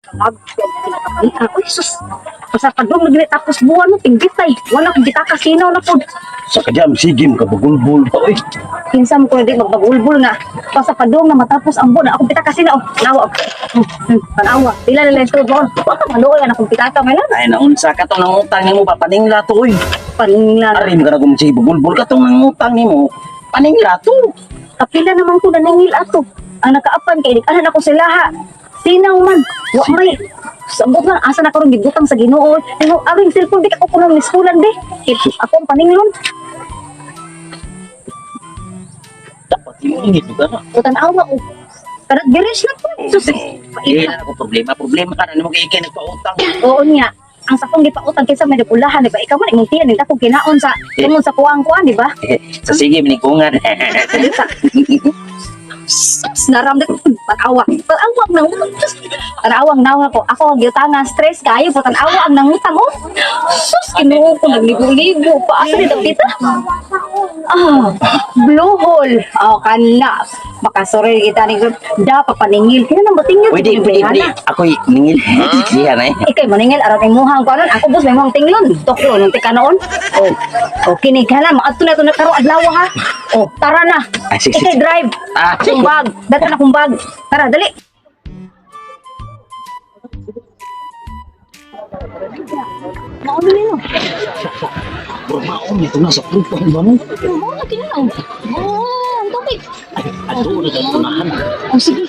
Uy, sus. Basta padung na tapos buwan mo, tinggitay. Wala kong gitaka, sinaw na po. Sa kadyam, sige, makabagulbul pa, oy. Kinsa mo ko na di magbagulbul nga. Basta padung na matapos ang buwan, akong pitaka sinaw. Nawa. Tanawa. Pila nila yung tubo. Baka maluoy ang akong pitaka ngayon. Ay, naunsa ka tong nangutang nimo pa, paningla to, oy. Paningla. Ari, mo ka na kung sige, bagulbul ka tong nangutang nimo. Paningla to. Kapila naman ko naningil ato. Ang nakaapan kay anan ako sila ha. Sinaw man. Wa may sabot man asa na karon gibutang sa Ginoo. Pero aring cellphone di ako kuno miskulan di. Ako ang paninglon. Dapat yung ingit ka na. O tan-awa ko. Karat geresh na po. Sus. Hindi na ako problema. Problema ka na nimo kay ikay nagpautang. Oo niya. Ang sakong gipautang kinsa may nagulahan, di ba? Ikaw man imong tiyan, nila kong kinaon sa tungod sa kuang-kuan, di ba? Sa sige, manikungan. Sus, naramdam ko, panawa. Panawa ang nangutang. Sus, Tanawa ang nawa ko. Ako ang giutangan, stress kayo. Po, tanawa ang nangutang. Oh. Sus, kinuho ko, nagligo-ligo pa. Asa nito, tita? Ah, blue hole. Oh, kana. Makasorry kita ni Dapat paningil. Kaya nang batingil. Pwede, pwede, pwede. Ako'y ningil. Siya na eh. Ikay maningil aron imuhang kuanon. Ako boss may muhang tinglon. Tokyo nung tika noon. Oh. Oh, kini kana maadto na to na karon adlaw ha. Oh, tara na. Ah, sige, Ikay sige. drive. Ah, sige. Akong bag. Data na akong bag. Tara, dali. Mauna nino. Bro, maon nito na sa grupo. Ano ba mo? Mauna kinanaw. Oh, ang tubig. Ay, ato na sa unahan. Oh, sige.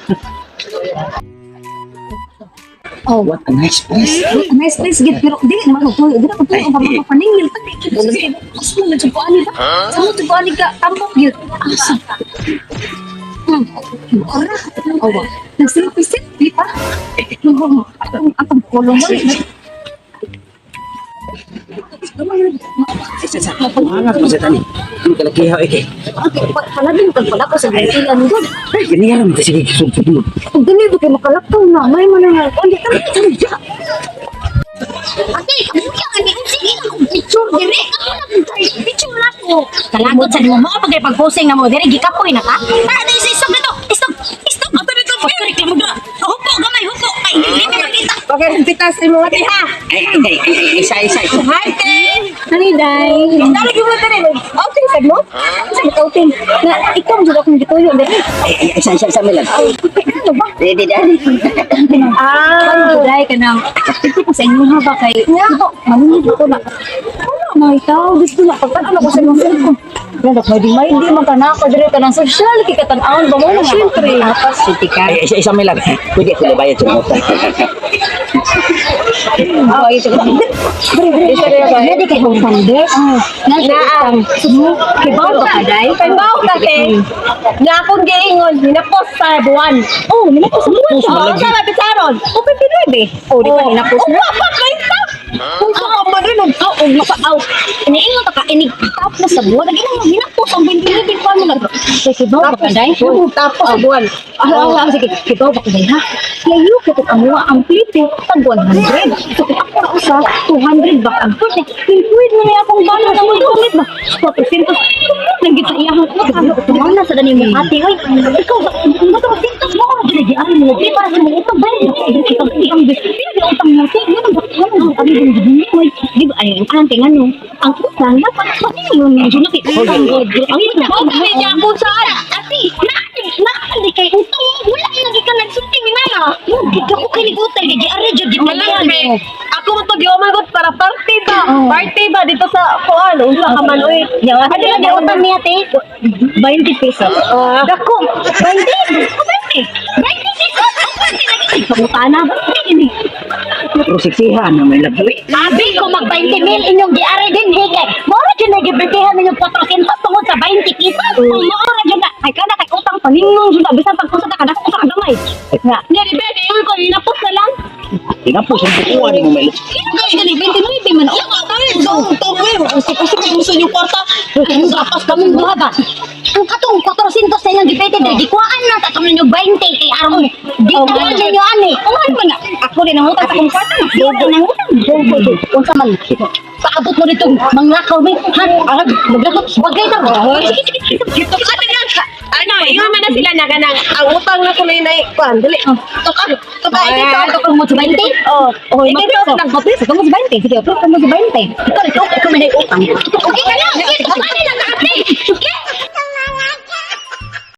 Oh, What a nice place. a nice place gid pero dili naman ko tuyo, dili ko tuyo ang mapaningil ta. Gusto mo nagsubuan ba? Sa mo subuan ka tambok gyud. Asa? Ora. Oh, nagsilpi silpi pa. Atong atong kolong mo. Mga ko sa tani. Hindi ka nakihaw eh. Okay, palabing kag pala ko sa gintilan gud. Ay, ganyan naman. Sige, sugod. Pag dili ko kay makalakaw na, may man na. Hindi ta ta. Ate, kamuya ani sige na akong picture dire. Ako na akong picture na ko. Kalagot sa nimo mo pag pag-posing na mo dire gikapoy na ka. Tara dai sa stop dito. Stop. Stop. Ato dito. Pagreklamo dra. Hupo gamay hupo. Ay hindi na makita. Okay, pitas ni mga tiha. Ay, ay, ay, ay, isa, isa, isa. Hi, te! Ani dai. Dali gyud mo diri. Outing sad mo? Sa outing. Na ikaw jud akong gituyo diri. Ay, ay, isa, isa, isa, Milan. Ano ba? Ready, daddy. Ah, Dai ka nang ito ko sa inyo ha ba kay Diba, manungod ko na. Wala na ikaw gusto na pagtan-aw ko sa imong cellphone. Wala may di may di man ka na ako dire ka ng social kay katan-awon ba mo na syempre. Apas city ka. Ay, isa, isa, Milan. Pwede ako nabayad sa utang. Oh, ito. Dire dire dire. Kay hong sandes. Naa. Kay bawo ka dai. Kay bawo ka te. Nga akong giingon, hinapos sa buwan. Oh, ninapos mo. Tapos, Oo, malagi. sa mapisaron. Oh, 29. Oh, di pa ninapos na. Oh, pa pa. Kung sa ka man rin, oh, og maka-out. Iniingon ta ka, inig tapos sa buwan. Naging mo hinapos ang 29 pa mo nag. Kay bawo ka dai. Tapos sa buwan. Ah, ah, sige, kibaw ba ko ha? Layo ko to ang mga ang plite, tag 100. So, kung ako na usa, 200 ba ang first? Pwede mo na akong bala na mo tumit ba? 400. Nang gid sa iyahang utang. Tumana sa dani mo ate, oy. Ikaw ba, mo to 400 mo ko dili ari mo di para sa mga utang ba? Ang pila utang mo te, mo nang ang ang mo. Di ba ay ang ante ngano? Ang utang dapat pa niyo medyo nakita ang good. Ang utang Ate, niya ako sa ate. Na na di kay utang mo wala lagi ka nagsulti ni mama. Gid ko kay nigutay di ari jud gid Wala te. Ako mo to giumagot para party ba? Party ba dito sa kuan? Unsa ka man oy? Yawa Ate lagi utang niya te. 20 pesos. Ah. Dako, 20. 20. 20 pesos. 20 lagi. Pangutana ba ini? Pero siksihan na may labi. Abi ko mag 20 mil inyong giari din higay. Mora jud na gibiltihan ninyong 400 tungod sa 20 pesos. Mao ra jud na. Ay kana kay utang paninong jud na bisan pag usa ka dako usa ka gamay. Nga. Diri be, ingon ko hinapos na lang. Tinapos ang bukuan mo, may labi. Kaya gani 29 man. Usik-usik mo sa inyong kwarta. Gapas kamong duha ba? Ang katong 400 sa inyong gipete diri gikuhaan na tatong ninyo 20 kay aron di Oh, taon ninyo ani. Oh, ano man na. Ako Ako din nangutang sa akong kwarta. Siya din nangutang. Unsa man? Paabot mo dito, manglakaw mi. Ha? Arag, maglakaw. Wag kayo na. Sige, sige, sige. Tuka na lang. Ano, ingon man na sila na kanang ang utang na kunoy na kuan. Dali. Tuka. Tuka dito. Ito mo sa 20? Oh. Oh, Ito lang. Mapriso ka mo sa 20. Sige, approve ka mo sa 20. Ikaw, ikaw, ikaw may utang. Okay, ano? Sige, ano lang.